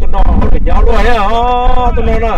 Tus no hauj lwm nyob luaj thiab os, tus no na.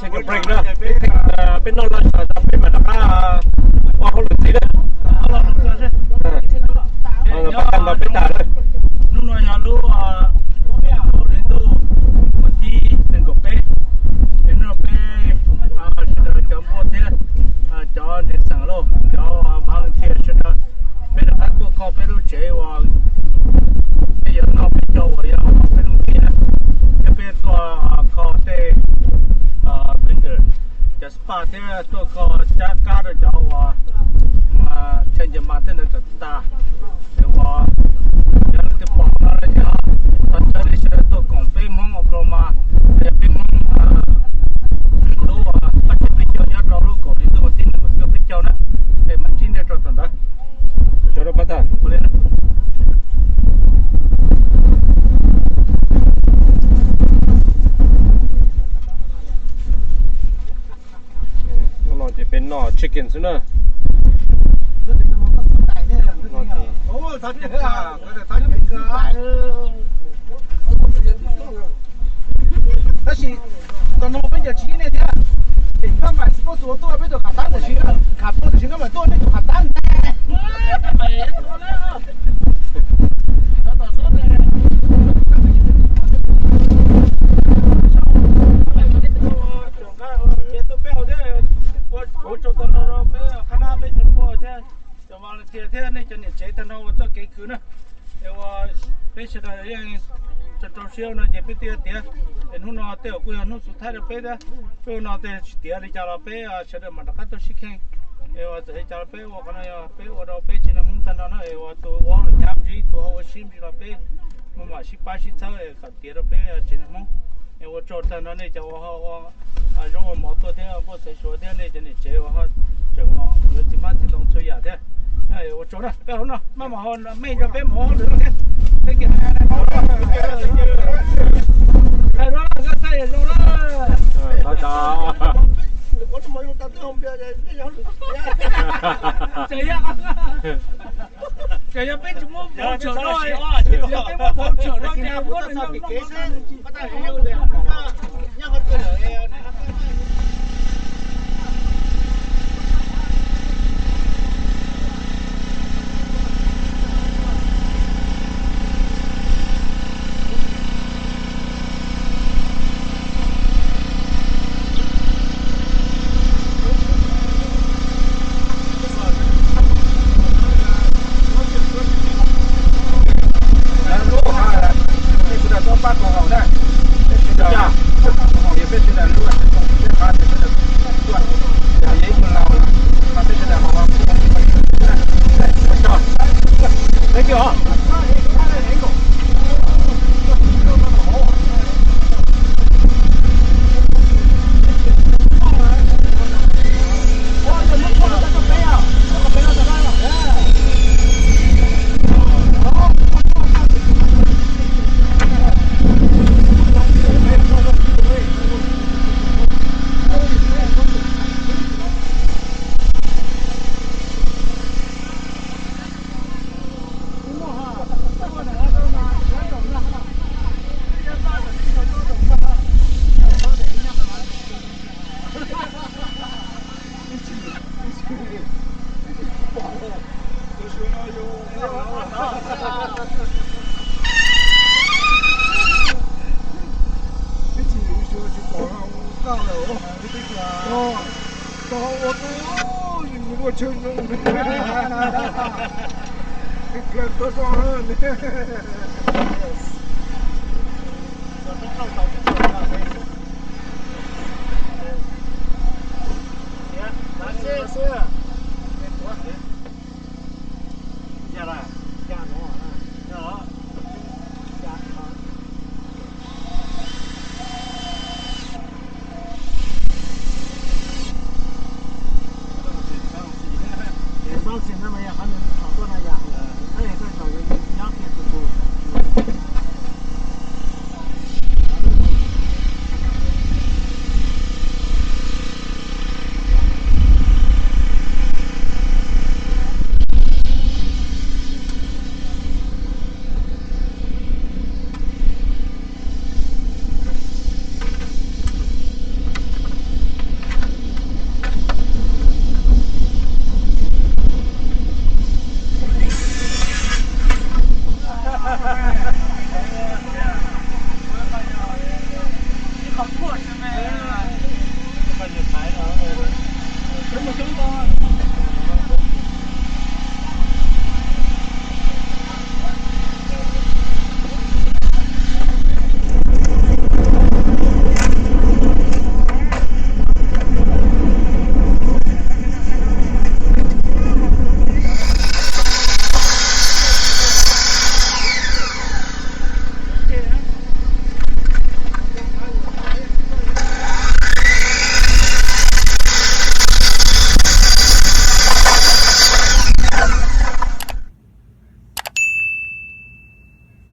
Take a break na, peb noj los tso tas peb mam rov qab ua hauj lwm ntxiv na. Pab tas nrog peb tas na. Hnub no yog lub kaum hli ntuj vas thib nees nkaum peb, es hnub no peb sawv daws cov npua thiab cov ntseeg xeem lauj, cov volunteer sawv daws, peb rov qab tuaj kho peb lub tsev uas peb yuav noj peb caug uas yog peb lub ntiaj na, thiab peb tuaj kho tej vendor, cov spa thiab tuaj kho cab kab rau cov uas tshee ncaws mas tej ntawd kom tas. Es uas yog leej twg pom no no ces thov caw nej sawv daws tuaj koom peb Hmoob Oklahoma, peb Hmoob lub paj tsib peb caug nyob rau lub kaum hli ntuj vas thib nees nkaum cuaj peb caug na, es mam ntsib nej rau thaum ntawd. Cov rau pab tas. Hnub no ces peb noj Chicken xwb na. Tab sis tam no peb cov tsis yeej nej thiab, koj mam suppose ua tuaj peb tus qhav tab tab sis, qhav tab tab sis koj mam tuaj nej tus qhav tab ntag. Ua tsaug tag nrho rau peb qhab nab peb cov pog thiab cov volunteer thiab nej cov niam tsev tag nrho uas txoj kev khwv na. Es uas peb sawv daws yeej rau rau siab no ces peb twb yuav tiav. Es hnub no tej zaum kuj yog hnub xub thawj rau peb thiab. Peb ua no tej tsis tiav li cas los peb sawv daws mam rov qab tuaj sib kheej. Es uas txawm li cas los peb ua qhov no yog peb ua rau peb tsev neeg Hmoob tag nrho na. Es uas tus ua hauj lwm nyab ntsis, tus ho ua sib ntsis los peb mam sib pab sib txhawb kom tiav rau peb tsev neeg Hmoob. Es ua tsaug tag nrho nej cov uas ho ua zaub ua mov tuaj thiab npaj xaiv suav thiab nej cov niam tsev uas ho tseem yuav txiv hmab txiv ntoo txhua yam thiab. Ua tsaug na, peb hauv no maj mam ho mej nrog peb mus hauj lwm no thiab. Peb kiag hais rau koj txhaj zoo na. Tseem yog peb tsis muab voucher no, yog peb muab voucher no ces muab nws noj noj. Ib tsis yuav tsis pom ua kaj lawm. Tos ua tau ua tshwj zoo.